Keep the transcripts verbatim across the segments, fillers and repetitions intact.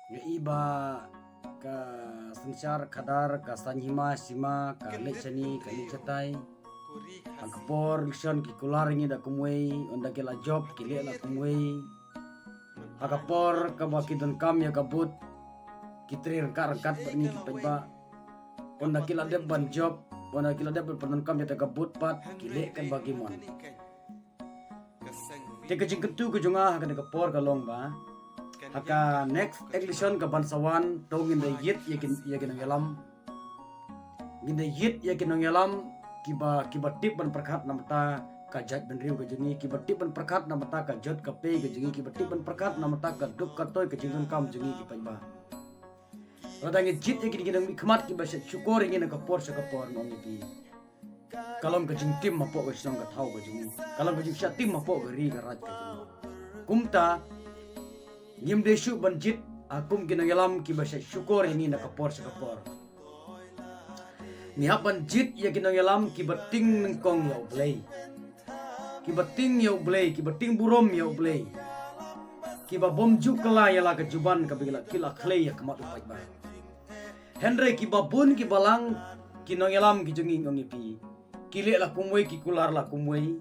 Nga i ba ka synshar khadar, ka saiñ hima sima, ka leit shane ka leit shatai. Ha ka por election ki kular ïa ngi da kumwei, ynda ki la jop ki leh la kumwei. Ha ka por kaba ki donkam ïa ka vote, ki trei ryngkat ryngkat bad ngi ki paidbah. Ynda ki la dep ban jop, ynda ki la dep ban pyndonkam ïa ka vote pat, ki leh katba ki mon. Te ka jingkyntu ka jong nga ha kane ka por ka long ba, ha ka next election ka ban sa wan, to ngin da ïit ïa ki, ïa ki nongïalam. Ngin da ïit ïa ki nongïalam kiba, kiba tip ban pyrkhat na bynta ka jaitbynriew ka jong ngi, kiba tip ban pyrkhat na bynta ka jot ka pei ka jong ngi, kiba tip ban pyrkhat na bynta ka duk ka toi ka jingdonkam jong ngi ki paidbah. Lada ngi jied ïa kine ki nongmihkhmat kiba shait shukor ïa ngi na ka por sha ka por, nga ong ïa phi, ka long ka jingtim hapoh ka shnong ka thaw ka jong ngi, ka long ka jingshah tim hapoh ka ri ka raij ka jong ngi. Kumta ngim dei shuh ban jied ha kum ki nongïalam kiba shait shukor ïa ngi na ka por sha ka por. Ngi hap ban jied ïa ki nongïalam kiba tieng nyngkong ïa U Blei, kiba tieng ïa U Blei, kiba tieng burom ïa U Blei, kiba bym ju kylla ïa la ka juban kaba ki la, ki la khlei ïa khmat u paidbah. Hynrei kiba bun kiba lang ki nongïalam ki jong ngi, nga ong ïa phi, ki leh la kumwei, ki kular la kumwei,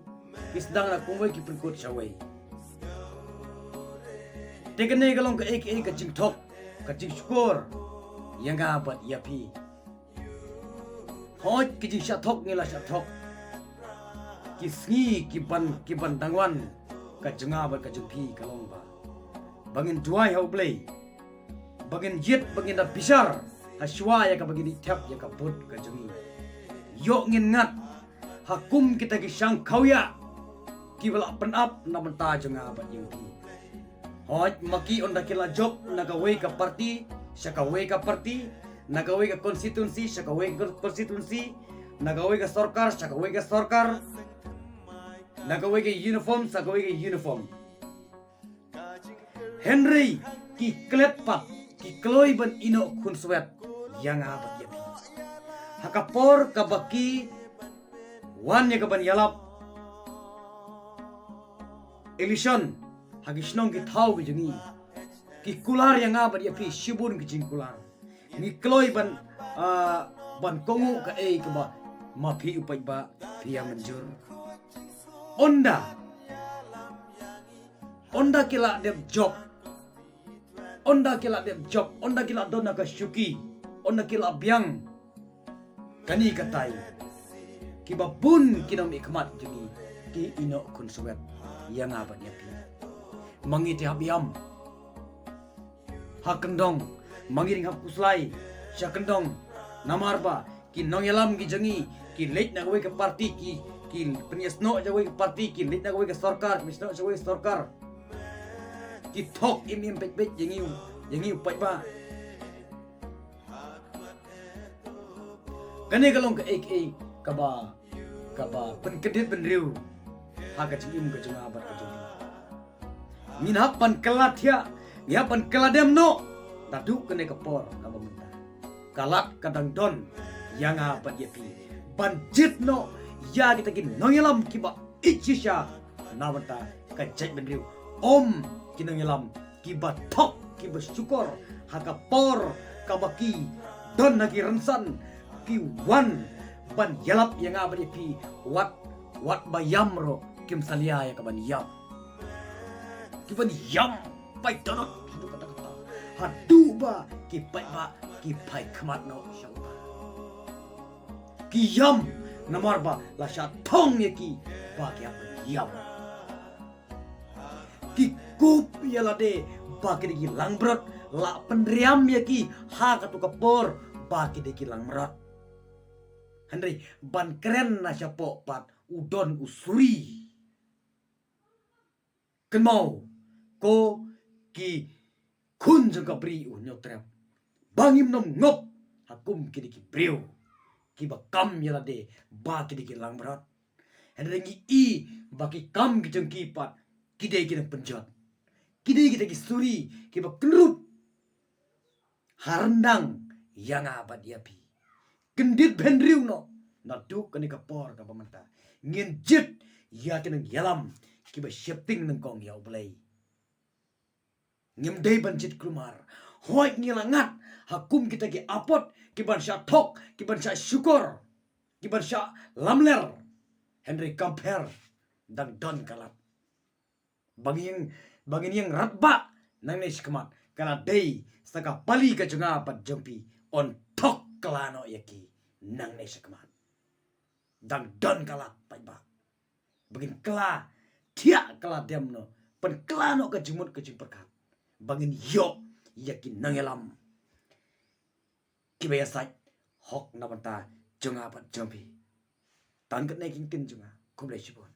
ki sdang la kumwei, ki pynkut shawei. Te kane ka long kaei kaei ka jingthok, ka jingshukor ïa nga bad ïa phi. Hooid, ki jingshah thok ngi la shah thok. Ki sngi ki ban, ki ban dang wan ka jong nga bad ka jong phi ka long ba, ba ngin duwai ha U Blei, ba ngin jied, ba ngin da bishar ha shuwa ïa kaba ngin ïa thep ïa ka vote ka jong ngi. Ïoh ngin ngat ha kum kita ki shang khawïa kiba la pynap na bynta jong nga bad ïa phi. Hooid, ma ki ynda ki la jop na kawei ka party sha kawei ka party, na kawei ka constituency sha kawei ka constituency, na kawei ka sorkar sha kawei ka sorkar, na kawei ka uniform sha kawei ka uniform. Hynrei ki klet pat, ki kloi ban ïehnoh khunswet ïa nga bad ïa phi. Ha ka por kaba ki wan ïa ka ban ïalap election ha ki shnong ki thaw ki jong ngi, ki kular ïa nga bad ïa phi shibun ki jingkular. Ngi kloi ban, ah, ban kohnguh kaei kaba ma phi u paidbah phi ïa mynjur. Ynda, ynda ki la dep jop, ynda ki la dep jop, ynda ki la don ha ka shuki, ynda ki la biang, kane katai kiba bun ki nongmihkhmat jong ngi ki ïehnoh khunswet ïa nga bad ïa phi. Ma ngi te hap ïam ha kyndong, ma ngi ring hap khuslai sha kyndong. Namar ba ki nongïalam ki jong ngi ki leit na kawei ka party, ki, ki pynïasnoh sha kawei ka party, ki leit na kawei ka sorkar, ki pynïasnoh sha kawei ka sorkar. Ki thok im im peit peit ïa ngi, ïa ngi u paidbah. Kane ka long kaei kaei kaba, kaba pynkyndit bynriew ha ka jingim ka jong nga bad ka jong phi. Ngin hap ban kylla thiah, ngin hap ban kylla dem noh naduh kane ka por kaba mynta. Ka lad ka dang don ïa nga bad ïa phi ban jied noh ïa kita ki nongïalam kiba ïeit shisha na bynta ka jaitbynriew. Ym ki nongïalam kiba thok, kiba shukor ha ka por kaba ki don ha ki rynsan, ki wan ban ïalap ïa nga bad ïa phi, wat, wat ba ïam ruh kim salia ïa ka ban ïam. Ki ban ïam paidbah haduh katta katta, haduh ba ki paidbah ki phai khmat noh sha u Blei. Ki ïam namar ba la shah thong ïa ki ba ki hap ban ïam. Ki kup ïa lade ba ki dei ki langbrot, la pynriam ïa ki ha kato ka por ba ki dei ki langbrot. Hynrei ban kren na shapoh pat u don u suri. Kynmaw, ko ki khun jong ka bri u Hynñiewtrep, ba ngim nym ngop ha kum kine ki briew kiba kam ïa lade ba ki dei ki langbrot. Hynrei ngi i ba ki kam ki jong ki pat ki dei ki nongpynjot, ki dei kita ki suri kiba kynrup ha ryndang ïa nga bad ïa phi. Kyndit bynriew noh naduh kane ka por kaba mynta. Ngin jied ïa ki nongïalam kiba sheptieng nyngkong ïa U Blei. Ngim dei ban jied kulmar. Hooid ngi la ngat ha kum kita ki apot, ki ban shah thok, ki ban shah shukor, ki ban shah lamler. Hynrei kam pher, dang don ka lad. Ba ngin, ba ngin ïeng radbah nangne shakhmat, ka la dei sa ka pali ka jong nga bad jong phi, yn thok kylla noh ïa ki nangne shakhmat. Dang don ka lad paidbah. Ba ngin kylla thiah kylla dem noh, pynkylla noh ka jingmut ka jingpyrkhat, ba ngin ïoh ïa ki nongïalam kiba ïasaid hok na bynta jong nga bad jong phi. Tang katne ki ktien jong nga, khublei shibun.